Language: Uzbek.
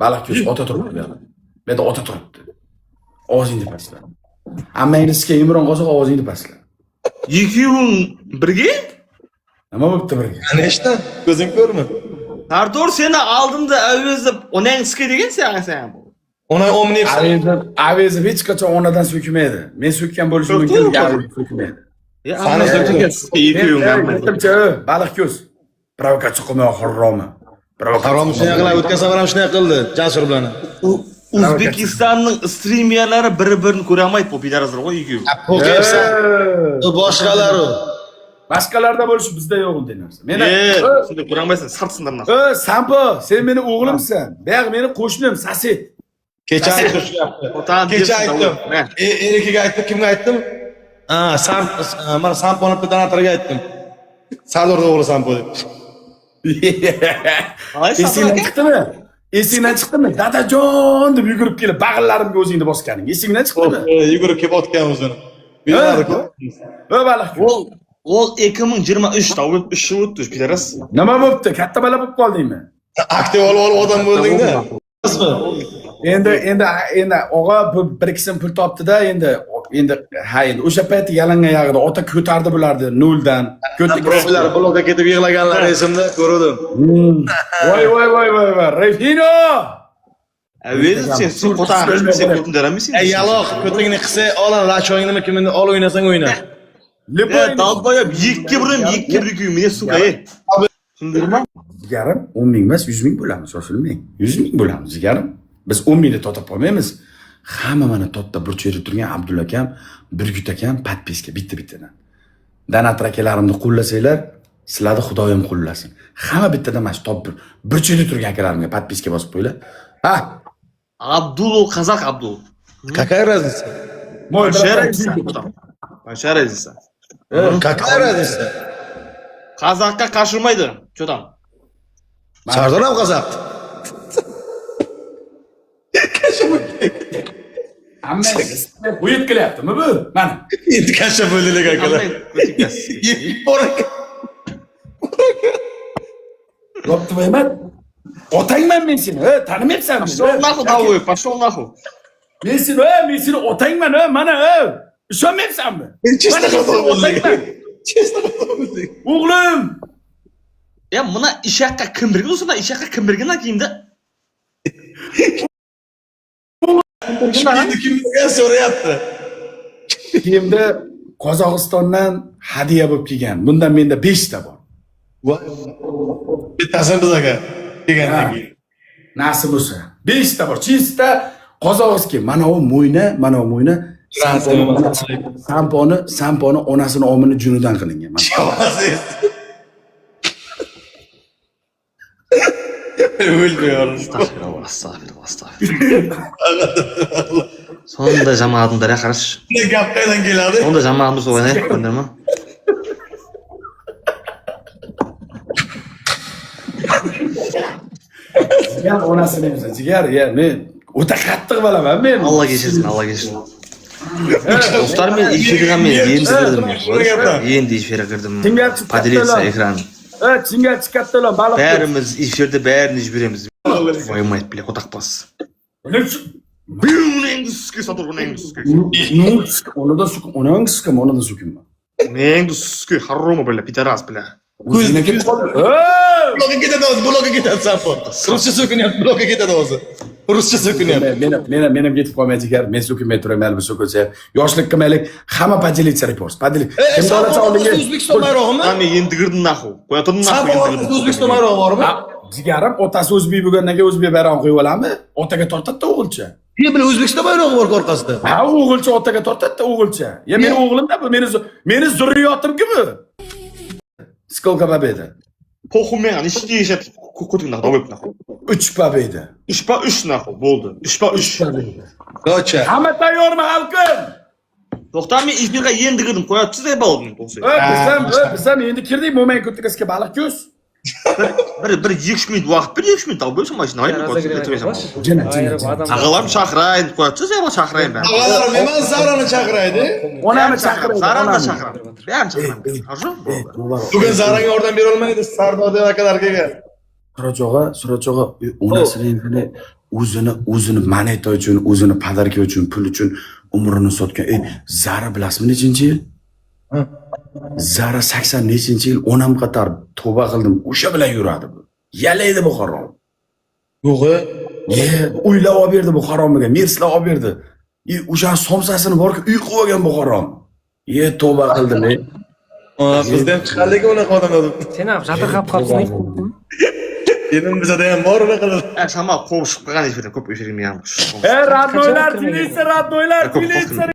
Baliq ko'z ota turibdi bu yoqda. Bu yerda ota turibdi. Ovozingni pastla. Ammangni sikay Imron Qozoq, ovozingni pastla. Екеуің бірге? Nima bo'pti birga? Nechta? Ko'zing ko'rmi? Sardor seni алдымда Әуезов onang sikay degan sen bu. Ona omniyapsan. Avezov hech qachon onadan so'kmaydi. Men so'kkan bo'lishim mumkin, So'kdimi? Avezov so'kmaydi. Ya Sani amma so'kdi. Екеуің amma. Aytibchi, baliq ko'z. Provokatsiya qilma haromi. Harom shunday qiladi, o'tgan safar ham shunday qildi Jasur bilan. O'zbekistonning streamerlari bir-birini ko'ra olmaydi bu pidaraslar ғой екеуі. O'qiyapsan. U boshqalar u. Boshqalarda bo'lishi bizda yo'q unday narsa. Meni Е, сендер көре алмайсың, сартсыңдар нахуй. Ö, Sampo, sen meni o'g'limsan. Buyog'i meni qo'shnim, sosed. Kecha aytdim shu gapni. Otang Kecha bersin, aytdim. Мә. Erikiga aytdim, kimga aytdim? Ha, Sam, mana Samponi donatorga aytdim. Sardorda o'g'li Sampo deb. Қалай Esingdan Сардор aka? chiqdimi? Esingdan chiqdimi? Dadajon deb yugurib kelib bag'irlarimga o'zingni bosganing. Esingdan chiqdimi? Yugurib kelib otgan o'zini. Ö, baliq ko'z. Ол 2023 тауып 3 жыл өтті, пидорас. Nima bo'pti? Katta bola bo'lib qoldingmi? Aktiv olib olib odam bo'lding-da. Endi og'a bu bir ikkisin pul topdi-da, endi ha, endi o'sha payt yalang'oyog'ida ota ko'tardi bularni noldan. Ko'tdi. Profillar blogga ketib yig'laganlar esimda ko'rdim. Voy voy voy voy voy. Refino! Әуезов сен қотағың, сен көтіңді әремейсің. Ey yaloq, ko'tingni qilsa, ola lachongni kimini ol o'ynasang o'yna. Любой Е, долбоеб, екіге бір екіге бір екеуі мне, сука, ey. Түсіндіңдер ма? Jigarim, 10 ming emas, 100 ming bo'lamiz, shoshilmang. 100 ming bo'lamiz, jigarim. Biz 10 mingni totib qolmaymiz. Hamma mana topda burchakda turgan Abdulla akam, Burgut akam podpiska bitta-bittadan. Donator akalarimni qo'llasanglar, sizlarni Xudoyim qo'llasin. Hamma bittadan mana shu top burchakda turgan akalarimga podpiska bosib qo'yinglar. Ha, Абдул ол қазақ Абдул. Какая разница? Мой Большая братан, разница. Большая разница. Какая разница? Қазаққа қашырмайды. Че там? Sardor ham qozoq. Hamma uyut qilyaptimi bu? Mana. Endi kasha bo'ldilar akalar. Bor ekan. Yopti emas. Otangman men seni, tanimayapsanmi? Пошел нахуй, долбоеб, пошел нахуй. Men seni, men seni otangman, mana, ishonmayapsanmi? Чисто Mana men xato seni bo'ldik. otangman. Чисто xato bo'ldik. O'g'lim. Е, мына ишаққа кім берген осында ишаққа кім берген ана киімді? Endi kim bergan so'rayapti. Kiyimda Qozog'istondan hadya bo'lib kelgan. Bundan menda 5 ta bor. Bittasini biz aka degandan keyin. Nasib bo'lsa. 5 ta bor. Chista Qozog'iston. Mana u mo'yna, mana u mo'yna. Samponi onasini omini junidan qilingan. Mana. O'lmiyorum. Астағфиралла, астағфиралла, астағфиралла. Сондай жаман адамдар, иә, қарашы. Ne gap qaydan keladi? Сондай жаман адамдар солай, иә, көрдіңдер ма? Jigar onasini emsa, jigar, ya men o'ta qattiq bo'laman men. Алла кешірсін, Алла кешірсін. Достар, мен эфирға мен енді кірдім. Енді эфирге кірдім. Поделиться экран. Chinga chiqatdi baliq. Бәріміз эфирде бәрін жібереміз. Твою мать, бля, қотақбас. Onangni sikay, Sardor, onangni sikay. Uni da sukum, onangni sikim, uni da sukinma. Onangni sikay, haromi, бля, пидорас, бля. O'zingni ketib qoldi. Blogga ketadi o'zi, blogga ketadi Sampo. Ruscha so'kinyapti, blogga ketadi o'zi. Ruscha so'kinyapti. Men ham ketib qolmay jigar, men so'kinmay turaman, bu so'kinsa ham. Yoshlik qilmaylik, hamma поделиться repost. Поделиться. Kim Sampo olsa oldinga. O'zbekiston bayrog'imi? Мен енді кірдім нахуй. Қоя тұрдым нахуй, Sampo енді orqasida кірдім. O'zbekiston bayrog'i bormi? Jigarim, otasi o'zbek bo'lgandan keyin o'zbek bayrog'ini qo'yib oladimi? Otaga tortadi-da o'g'ilcha. Ne bilan O'zbekiston bayrog'i bor orqasida? Ha, o'g'ilcha otaga tortadi-da o'g'ilcha. Ya meni o'g'lim-da bu, meni zurriyotim-ku bu. Сколько победа? Похуй маған, нешеге шешеді көтің нахуй, долбоеб нахуй. 3 победа. Үш па үш нахуй, болды. Үш па үш. Docha. Hamma tayyormi xalqim? Тоқта, мен эфирға енді кірдім, қоя тұрсыз ей балдым. Biz ham endi kirdik, mo'may ko'ttikasiga baliq ko'z. Бір екі үш минут уақыт бер, екі үш минут долбоеб, машина Jina, jina, jina. Ағаларым шақырайын, қоя тұрсыз ей шақырайын бәрін. Og'alarim emas, Zarani chaqiraydi. Onamni chaqiraydi. Зараны да onamni. шақырамын. Бәрін шақырамын. Хорошо? Болды. Bugun Zaranga yordam bera olmaydi, Sardor deb akalar kelgan. Suroj og'a, Suroj og'a, onasini endi o'zini moneta uchun, o'zini подарка uchun, pul uchun umrini sotgan. Ey, Zara bilasizmi nechinchi yil? Ha. Zara 80 nechinchi yil, onam qator tavba qildim. O'sha bilan yuradi bu. Yalaydi bu harom. Yo'q, e. Ye, uylab olib berdi bu haromiga, merslar olib berdi. E, o'sha somsasini borki uy qilib olgan bu harom. Ye, tavba qildim, ey. Bizda ham chiqadi lekin unaqa odamlar. Sen ham жатырқап қалыпсың. Endi bizada ham bor unaqalar. Шамал қуып шығып қалған эфирден, көп эфирге мен. Ey, родной lar, делиться, родной lar, Ko'p делиться.